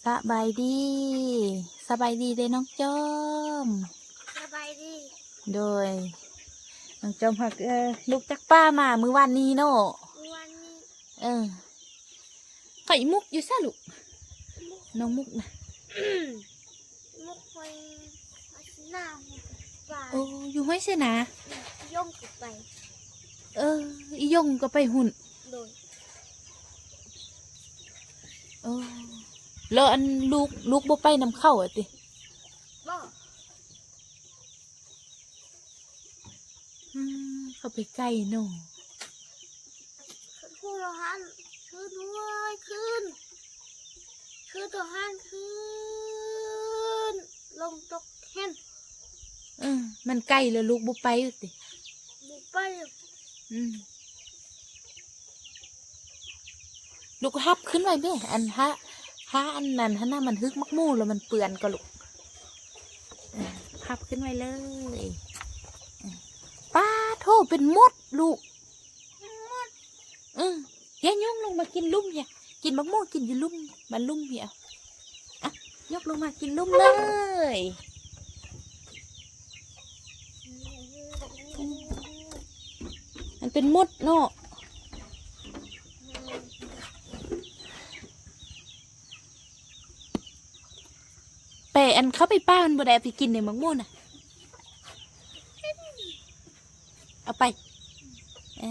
ສະບາຍດີ ສະບາຍດີເດ້ນ້ອງຈອມ. ສະບາຍດີ. ໂດຍ ນ້ອງຈອມຫາກ ເອີ ລູກຈັກປາມາມື້ວານນີ້ເນາະ. ມື້ວານນີ້ ເອີ ຂ້ອຍມຸກຢູ່ໃສລູກ? ມຸກ ນ້ອງມຸກນະ ມຸກໄປເອົາຊະນາປາ. ໂອ້ ຢູ່ຫ້ວຍຊະນາ. ອືມ ອີຢົງກໍໄປ. ເອີ ອີຢົງກໍໄປພຸ້ນ. ໂດຍ. ເອີ ແລ້ວອັນລູກ ລູກບໍ່ໄປນຳເຂົາອະຕິ? ບໍ່. ອືມ ເຂົາໄປໄກເນາະ. ຄືໂທລະຫັນ ຄືດ້ວຍ ຄືນ ຄືໂທລະຫັນ ຄືນ ລົງຕົກແຮງ. ເອີ ມັນໄກແລ້ວລູກບໍ່ໄປຕິ? ບໍ່ໄປ. ອືມ ລູກຮັບຂຶ້ນໄວ້ແມ່ ອັນຫາ ຫາອັນນັ້ນຫັ້ນນະ ມັນຮຶກໝາກໂມແລ້ວມັນເປື້ອນກໍລູກ. ເອີ ຮັບຂຶ້ນໄວ້ເລີຍ. ເອີ ປາໂທ້ ເປັນມົດລູກ. ອືມ ເຮຍ ຍົກລົງມາກິນລຸ່ມເຮຍ ກິນໝາກໂມກິນຢູ່ລຸ່ມ ບ້ານລຸ່ມເຮຍ. ອ່ະ ຍົກລົງມາກິນລຸ່ມເລີຍ. ອືມ ມັນເປັນມົດເນາະ. ໄປ ອັນເຂົ້າໄປປ່າມັນບໍ່ໄດ້ເອົາໄປກິນເດ້ໝາກໂມນະ. ເອົາໄປ ເອີ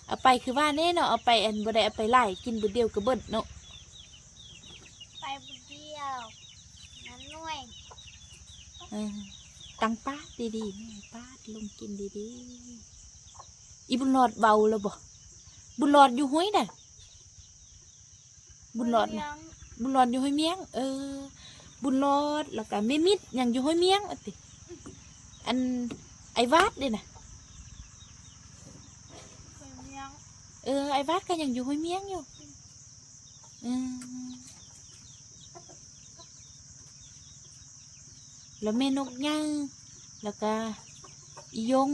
ເອົາໄປຄືວ່າແນ່ເນາະ ເອົາໄປ ອັນ ບໍ່ໄດ້ເອົາໄປຫຼາຍ ກິນບຶດດຽວກໍເບິດເນາະ. ໄປບຶດດຽວ ມັນໜ້ອຍ. ເອີ ຕັ້ງປາດດີໆ ແມ່ ປາດລົງກິນດີໆ. ອີບຸນຫຼອດເວົ້າແລ້ວບໍ່? ບຸນຫຼອດຢູ່ຫ້ວຍໃດ? ບຸນຫຼອດນະ ບຸນຫຼອດຢູ່ຫ້ວຍມຽງ. ເອີ ບຸນຫຼອດ ແລ້ວກະແມ່ມິດຍັງຢູ່ຫ້ວຍມຽງວ່າຕິ. ອັນ ອ້າຍວາດເດ້ນະ? ເອີ ອ້າຍວາດກໍຍັງຢູ່ຫ້ວຍມຽງຢູ່. ອືມ ແລ້ວແມ່ນົກໃຫຍ່ ແລ້ວກະອີຢົງ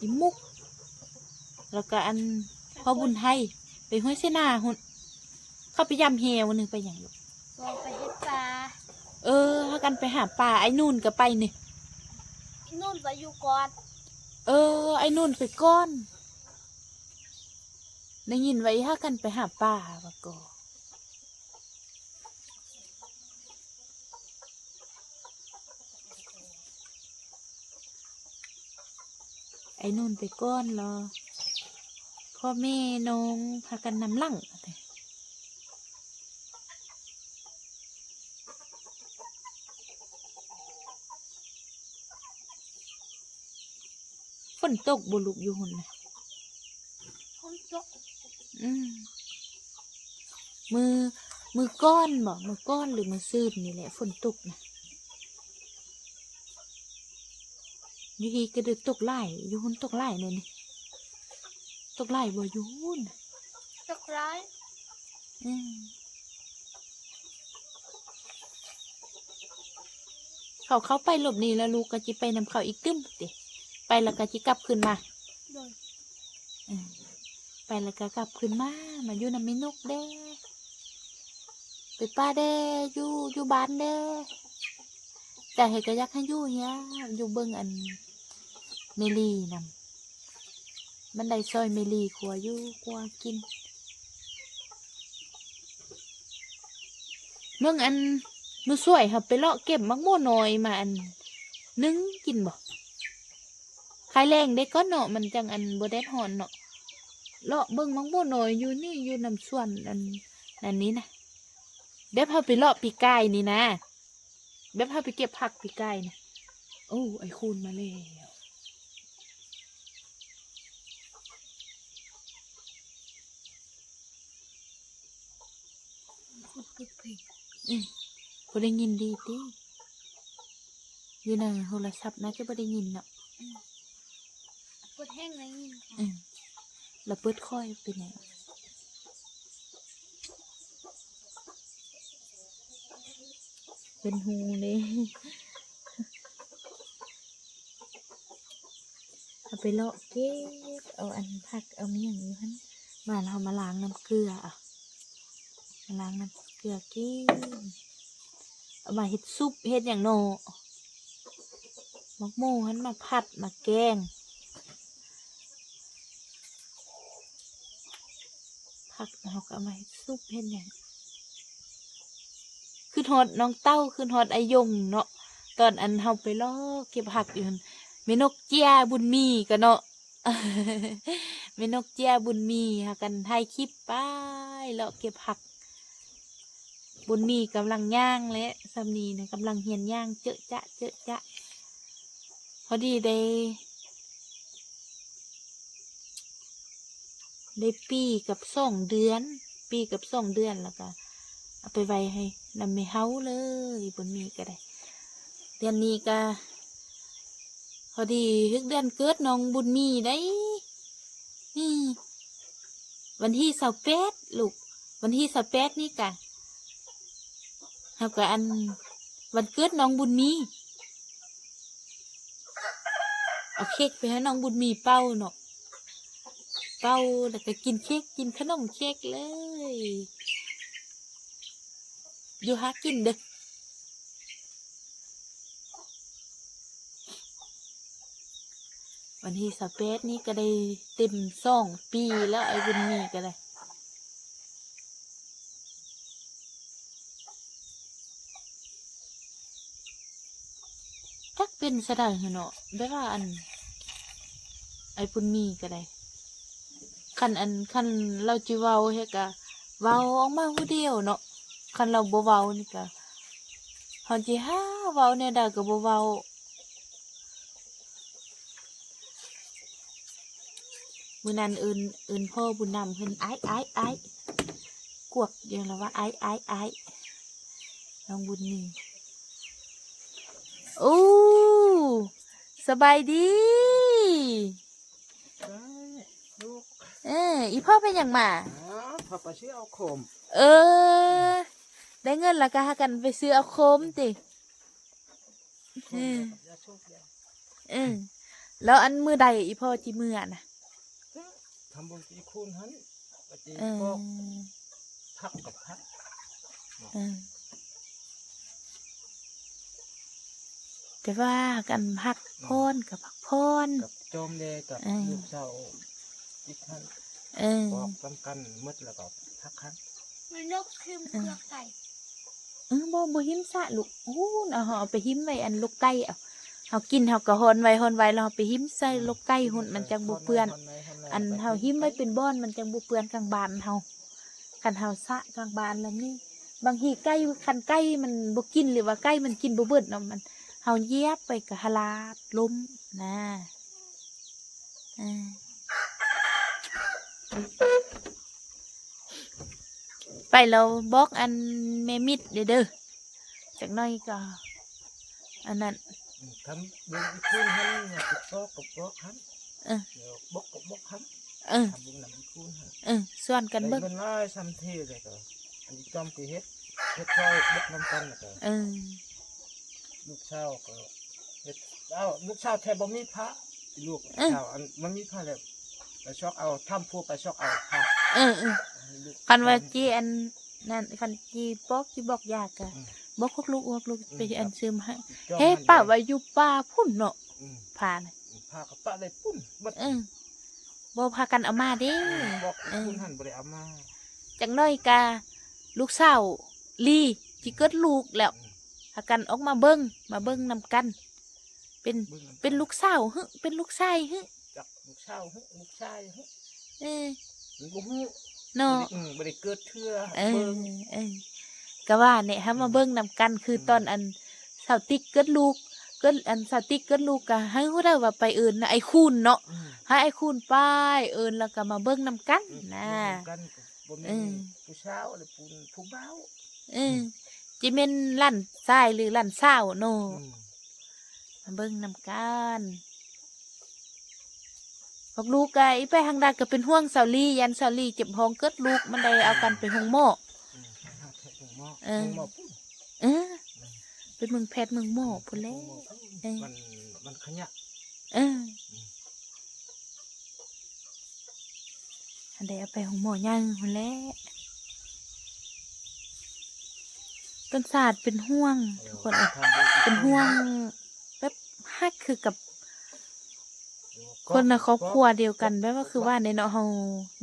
ອີມຸກ ແລ້ວກະອັນພໍ່ບຸນໄທ ໄປຫ້ວຍເສນາພຸ້ນ. ເຂົາໄປຢາມແຮວ ມື້ນີ້ໄປຫຍັງລູກ? ກໍໄປເຮັດປາ. ເອີ ພາກັນໄປຫາປາ. ໄອ້ນູນກໍໄປນີ້? ໄອ້ນູນໄປຢູ່ກ່ອນ. ເອີ ໄອ້ນູນໄປກ່ອນ. ໄດ້ຍິນວ່າອີພາກັນໄປຫາປາວ່າກໍ. ໄອ້ນູນໄປກ່ອນ ລະພໍ່ແມ່ນ້ອງພາກັນນຳຫຼັງ. ຝົນຕົກບໍ່ລູກ ຢູ່ພຸ້ນນະ? ຝົນຕົກ. ອືມ ມື້ ມື້ກ່ອນບໍ? ມື້ກ່ອນ ຫຼື ມື້ຊືນນີ້ແຫຼະ ຝົນຕົກນະ. ຢູ່ພີ້ກໍໄດ້ຕົກຫຼາຍ ຢູ່ພຸ້ນຕົກຫຼາຍແນ່ນີ້. ຕົກຫຼາຍບໍ່ຢູ່ພຸ້ນ? ຕົກຫຼາຍ. ອືມ ເຂົາ ເຂົາໄປລົບນີ້ ແລ້ວລູກກໍຊິໄປນຳເຂົາອີກຕື່ມຕິ? ໄປແລ້ວກໍຊິກັບຄືນມາ. ໂດຍ. ເອີ ໄປແລ້ວກໍກັບຄືນມາ ມາຢູ່ນຳແມ່ນົກແດ່ ໄປປະແດ່ ຢູ່ ຢູ່ບ້ານແດ່. ໃຈໃຫ້ກໍຢາກໃຫ້ຢູ່ເຮຍ ຢູ່ເບິ່ງອັນແມ່ລີນຳ. ມັນໄດ້ຊ່ອຍແມ່ລີຄົວຢູ່ຄົວກິນ. ເບິ່ງອັນ ມື້ສວຍເຮົາໄປເລາະເກັບໝາກໂມນ້ອຍມາອັນໜຶ້ງກິນບໍ? ຄາຍແລງເດ້ກ່ອນເນາະ ມັນຈັ່ງອັນບໍ່ແດດຮ້ອນເນາະ. ເລາະເບິ່ງໝາກໂມນ້ອຍຢູ່ນີ້ ຢູ່ນຳສວນອັນນັ້ນນີ້ນະ ແບບເຮົາໄປເລາະປີກາຍນີ້ນະ. ແບບເຮົາໄປເກັບຜັກປີກາຍນະ. ໂອ້ ໄອ້ຄູນມາແລ້ວ. ອືມ ບໍ່ໄດ້ຍິນດີຕິ? ຢູ່ໃນໂທລະສັບນະ ຈະບໍ່ໄດ້ຍິນເນາະ. ອືມ ເປີດແຮງໄດ້ຍິນ. ອືມ ລະເປີດຄ່ອຍເປັນຫຍັງ? ເປັນຫູເດ້. ເຮົາໄປເລາະເກັບເອົາອັນຜັກເອົາໝ້ຽງຢູ່ຫັ້ນ ມາແລ້ວເຮົາມາລ້າງນ້ຳເກືອ ເອົາ ມາລ້າງນ້ຳເກືອກິນ. ເອົາມາເຮັດຊຸບເຮັດຫຍັງເນາະ. ໝາກໂມຫັ້ນມາຜັດມາແກງ ຜັກເຮົາກໍເອົາມາເຮັດຊຸບເຮັດຫຍັງ. ຄຶດຮອດນ້ອງເຕົ້າ ຄຶດຮອດອາຍົງເນາະ ຕອນອັນເຮົາໄປເລາະເກັບຜັກຢູ່ຫັ້ນ ແມ່ນົກເຈ້ຍບຸນມີກໍເນາະ ແມ່ນົກເຈ້ຍບຸນມີ ພາກັນຖ່າຍຄລິບໄປເລາະເກັບຜັກ. ບຸນມີກຳລັງຍ່າງແຫຼະ ຊ່ຳນີ້ນະ ກຳລັງຮຽນຍ່າງເຈີະຈະເຈີະຈະ. ພໍດີໄດ້ ໄດ້ປີກັບສອງເດືອນ ປີກັບສອງເດືອນ ແລ້ວກະເອົາໄປໄວ້ໃຫ້ນຳແມ່ເຮົາເລີຍ ບຸນມີກະໄດ້. ເດືອນນີ້ກະພໍດີຮຶກເດືອນເກີດນ້ອງບຸນມີໄດ໋ ອື ວັນທີຊາວແປດລູກ ວັນທີຊາວແປດນີ້ກະ ເຮົາກະອັນ ວັນເກີດນ້ອງບຸນມີ ເອົາເຄັກໄປໃຫ້ນ້ອງບຸນມີເປົ່າເນາະ ເປົ່າແລ້ວກະກິນເຄັກ ກິນຂະໜົມເຄັກເລີຍ ຢູ່ຫາກິນເດີ້. ວັນທີຊາວແປດນີ້ກະໄດ້ເຕັມສອງປີແລ້ວ ອ້າຍບຸນມີກະໄດ້. ຈັກເປັນຊະໃດຫັ້ນເນາະ ແບບວ່າອັນ ອ້າຍບຸນມີກະໄດ້ ຄັນອັນ ຄັນລາວຊິເວົ້າເຮັດກະເວົ້າອອກມາຜູ້ດຽວເນາະ ຄັນລາວບໍ່ເວົ້ານີ້ກະ ເຮົາຊິຫາເວົ້າແນວໃດກະບໍ່ເວົ້າ. ມື້ນັ້ນເອີ້ນ ເອີ້ນພໍ່ບຸນນຳເພິ່ນ ອ້າຍ ອ້າຍ ອ້າຍ ກວກຢູ່ລະວ່າ ອ້າຍ ອ້າຍ ອ້າຍ ນ້ອງບຸນມີ. ໂອ້ ສະບາຍດີ ເອີ ອີພໍ່ໄປຫຍັງມາ? ອໍ ພໍ່ໄປຊື້ເອົາໂຄມ. ເອີ ໄດ້ເງິນລະກະຫາກັນໄປຊື້ເອົາໂຄມຕິ? ເອີ ເອີ ແລ້ວອັນມື້ໃດອີພໍ່ຈິເມືອນະ? ທຳບຸນອີຄູນຫັ້ນ ໄປຕີ ເອີ ປອກຜັກກັບຜັກ ເອີ ແຕ່ວ່າກັນພັກຜ່ອນ ອືມ ກັບພັກຜ່ອນ ກັບຈອມແດ່ກັບ ເອີ ລູກສາວອີກຫັ້ນ ເອີ ປອກນຳກັນໝົດແລ້ວກໍພັກຫັ້ນ ມີນົກ ເອີ ເຄືອໄກ່. ເອີ ບໍ່ ບໍ່ຫິ້ມສະລູກ. ໂອ້ ເຮົາເອົາໄປຫິ້ມໄວ້ອັນລົກໄກ່ ເອົາ ເຮົາກິນເຮົາກໍຮ່ອນໄວ້ ຮ່ອນໄວ້ແລ້ວເຮົາໄປຫິ້ມໃສ່ ເອີ ລົກໄກ່ ຮຸ້ນມັນຈັ່ງບໍ່ເປື້ອນ. ອັນເຮົາຫິ້ມໄວ້ເປັນບ່ອນ ມັນຈັ່ງບໍ່ເປື້ອນກາງບ້ານເຮົາ. ຄັນເຮົາສະກາງບ້ານແລ້ວນີ້ ບາງທີໄກ່ ຄັນໄກ່ມັນບໍ່ກິນ ຫຼືວ່າໄກ່ມັນກິນບໍ່ເບິດເນາະ ມັນ ເຮົາຢຽບໄປກໍຮະລາດລົ້ມນະ. ເອີ ໄປແລ້ວບອກອັນແມ່ມິດເດີ້ ຈັກໜ້ອຍກໍອັນນັ້ນ. ອືມ ທຳເບິ່ງອີກຄົນຫັ້ນ ຢາກຈະປອກກໍປອກຫັ້ນ ເອີ ດຽວບອກກໍບອກຫັ້ນ ເອີ ທຳເບິ່ງນຳອີກຄົນຫັ້ນ ເອີ ຊວນກັນເບິ່ງ ໄດ້ເງິນຫຼາຍຊ່ຳເທແລ້ວກໍ ອັນນີ້ຈອມຊິເຮັດ ເຮັດຊ່ອຍເຮັດນຳກັນແລ້ວກໍ ເອີ ລູກສາວກໍເຮັດ ເອົ້າ ລູກສາວແທ້ບໍ່ມີພະ ລູກ ເອີ ສາວອັນມັນມີພະແລ້ວ ໄປຊອກເອົາ ຖາມຜູ້ໄປຊອກເອົາພະ ເອີ ເອີ ໃຫ້ລູກ ຄັນວ່າ ເອີ ຈິອັນນັ້ນ ຄັນຈິບອກ ຈິບອກຢາກະ ອືມ ບອກພວກລູກ ພວກລູກ ອືມ ໄປອັນ ຄັບ ຊື້ມາໃຫ້ ເຮັດປະໄວ້ຢູ່ປ່າພຸ້ນເນາະ ອືມ ພະນະ ອືມ ພະກໍປະໄວ້ພຸ້ນໝົດ ເອີ ບໍ່ພາກັນເອົາມາເດ້ ອືມ ບອກ ເອີ ຄົນຫັ້ນບໍ່ໄດ້ເອົາມາ ຈັກໜ້ອຍກະລູກສາວລີຊິເກີດລູກແລ້ວ ອືມ ພາກັນອອກມາເບິ່ງ ມາເບິ່ງນຳກັນ ເປັນ ເບິ່ງນຳກັນ ເປັນລູກສາວຫຶ ເປັນລູກຊາຍຫຶ ຈັກລູກສາວຫຶ ລູກຊາຍຫຶ ເອີ ມັນບໍ່ຮູ້ເນາະ ບໍ່ໄດ້ ອືມ ບໍ່ໄດ້ເກີດເທື່ອ ເອີ ເບິ່ງ ເອີ ກະວ່າແຫຼະ ເຮົາມາ ອືມ ເບິ່ງນຳກັນ ຄື ອືມ ຕອນອັນສາວຕິກເກີດລູກ ເກີດ ອັນສາວຕິກເກີດລູກກະໃຫ້ຮູ້ໄດ້ວ່າໄປເອີ້ນອ້າຍຄູນເນາະ ອືມ ໃຫ້ອ້າຍຄູນໄປເອີ້ນ ແລ້ວກະມາເບິ່ງນຳກັນ ອືມ ນະ ເບິ່ງນຳກັນ ບໍ່ແມ່ນ ເອີ ຜູ້ສາວ ຫຼື ຜູ້ ຜູ້ບ່າວ ເອີ ອືມ ຊິແມ່ນຫຼານຊາຍ ຫຼື ຫຼານສາວເນາະ ອືມ ມາເບິ່ງນຳກັນ ພວກລູກກະອີໄປທາງໃດກະເປັນຫ່ວງສາວລີ ຢ້ານສາວລີເຈັບທ້ອງເກີດລູກ ມັນໄດ້ເອົາກັນໄປໂຮງໝໍ ອືມ ເອີ ໂຮງໝໍພຸ້ນ ເອີ ໄປເບິ່ງແພດເບິ່ງໝໍພຸ້ນແຫຼະ ເອີ ມັນ ມັນຂະຫຍະ ເອີ ອືມ ອັນໃດເອົາໄປໂຮງໝໍໃຫຍ່ພຸ້ນແຫຼະ ຕົ້ນສາດເປັນຫ່ວງ ເອີ ທຸກຄົນເອີຍ ເປັນຫ່ວງ ແບບຮັກຄືກັບຄົນໃນຄອບຄົວດຽວກັນ ແບບວ່າຄືວ່າໃນເນາະ ເຮົາ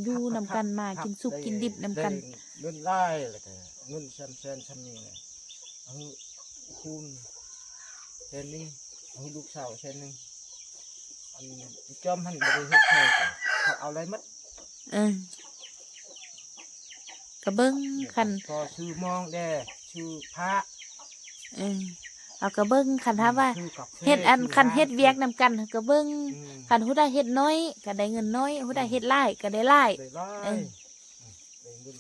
ຢູ່ນຳກັນມາ ກິນສຸກກິນດິບນຳກັນ ໄດ້ເງິນຫຼາຍ ແລ້ວກໍເງິນສ່ຳແສນສ່ຳນີ້ແຫຼະ ເອົາຄູນແສນໜຶ່ງ ເອົາລູກສາວແສນໜຶ່ງ ອັນອີ່ຈອມຫັ້ນບໍ່ໄດ້ເຮັດໃຫ້ ເຂົາເອົາໄດ້ໝົດ ເອີ ກະເບິ່ງ ຄັນພໍຊື້ມອງແດ່ ຊື້ຜ້າ ເອີ ເຮົາກະເບິ່ງ ຄັນຖ້າວ່າ ເຮັດອັນ ຄັນເຮັດວຽກນຳກັນ ເຮົາກະເບິ່ງ ຄັນຜູ້ໃດເຮັດໜ້ອຍກະໄດ້ເງິນໜ້ອຍ ຜູ້ໃດເຮັດຫຼາຍກະໄດ້ຫຼາຍ ໄດ້ຫຼາຍ ເອີ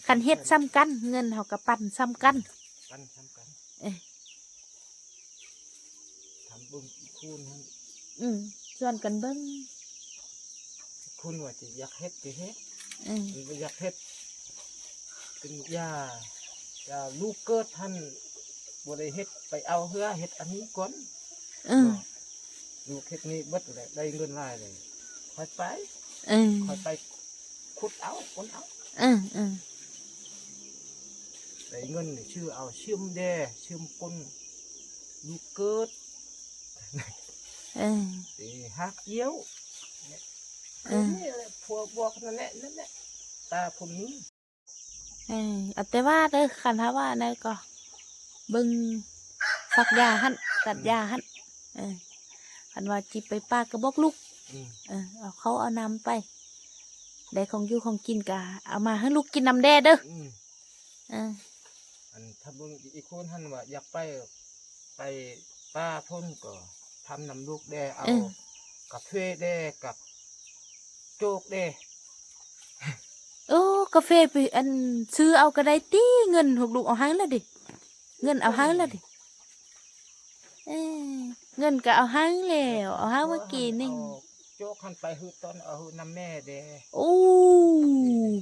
ຄັນເຮັດສ່ຳກັນ ເງິນເຮົາກະປັນສ່ຳກັນ ປັນສ່ຳກັນ ເອີ ທຳເບິ່ງອີກຄົນຫັ້ນ ອືມ ຊວນກັນເບິ່ງ ຄົນວ່າຊິຢາກເຮັດຊິເຮັດ ອືມ ມັນບໍ່ຢາກເຮັດ ເປັນຢ່າ ຢ່າລູກເກີດຫັ້ນ ບໍ່ໄດ້ເຮັດ ໄປເອົາເຮືອເຮັດອັນນີ້ກ່ອນ ອືມ ເນາະ ລູກເຮັດນີ້ເບິດແລ້ວ ໄດ້ເງິນຫຼາຍແລ້ວ ຄ່ອຍໄປ ເອີ ຄ່ອຍໄປຂຸດເອົາ ຄົ້ນເອົາ ເອີ ເອີ ໄດ້ເງິນນີ້ຊື້ເອົາຊຶມແດ່ ຊຶມກົ້ນລູກເກີດ ເອີ ໄປຫາກອຽວ ເອີ ນີ້ແຫຼະ ຜົວບອກນັ້ນແຫຼະ ນັ້ນແຫຼະ ຕາຜູ້ນີ້ ເອີ ເອົາແຕ່ວ່າເດີ ຄັນຖ້າວ່ານັ້ນກໍເບິ່ງສັກຢາຫັ້ນ ຕັດຢາຫັ້ນ ເອີ ຄັນວ່າຊິໄປປ່າກໍບອກລູກ ອືມ ເອີ ເອົາເຂົ້າເອົານ້ຳໄປ ໄດ້ຂອງຢູ່ຂອງກິນກະເອົາມາໃຫ້ລູກກິນນຳແດ່ເດີ ອືມ ເອີ ອັນຖ້າເບິ່ງອີກຄົນຫັ້ນວ່າຢາກໄປ ໄປປ່າພຸ້ນກໍທຳນຳລູກແດ່ ເອົາ ເອີ ກາເຟແດ່ ກັບໂຈກແດ່ ໂອ້ ກາເຟໄປ ອັນ ຊື້ເອົາກໍໄດ້ຕິ ເງິນຂອງລູກເອົາໃຫ້ແລ້ວເດ ເງິນເອົາໃຫ້ແລ້ວເດ ເອີ ເງິນກໍເອົາໃຫ້ແລ້ວ ເອົາໃຫ້ເມື່ອກີ້ນີ້ ໂຈກຫັ້ນໄປຮືດຕອນເອົານຳແມ່ເດ້ ໂອ້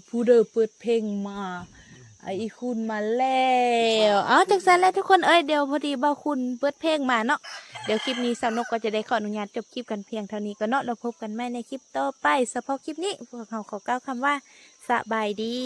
ຜູ້ເດີເປີດເພງມາ ອາ ອີ່ຄູນມາແລ້ວ ເອົາ ຈັ່ງຊັ້ນແຫຼະທຸກຄົນເອີຍ ດຽວພໍດີບ່າວຄູນເປີດເພງມາເນາະ ດຽວຄລິບນີ້ສາວນົກກໍຈະໄດ້ຂໍອະນຸຍາດຈົບຄລິບກັນພຽງເທົ່ານີ້ກ່ອນເນາະ ແລ້ວພົບກັນໃໝ່ໃນຄລິບຕໍ່ໄປ ສະເພາະຄລິບນີ້ ພວກເຮົາຂໍກ່າວຄຳວ່າ ສະບາຍດີ.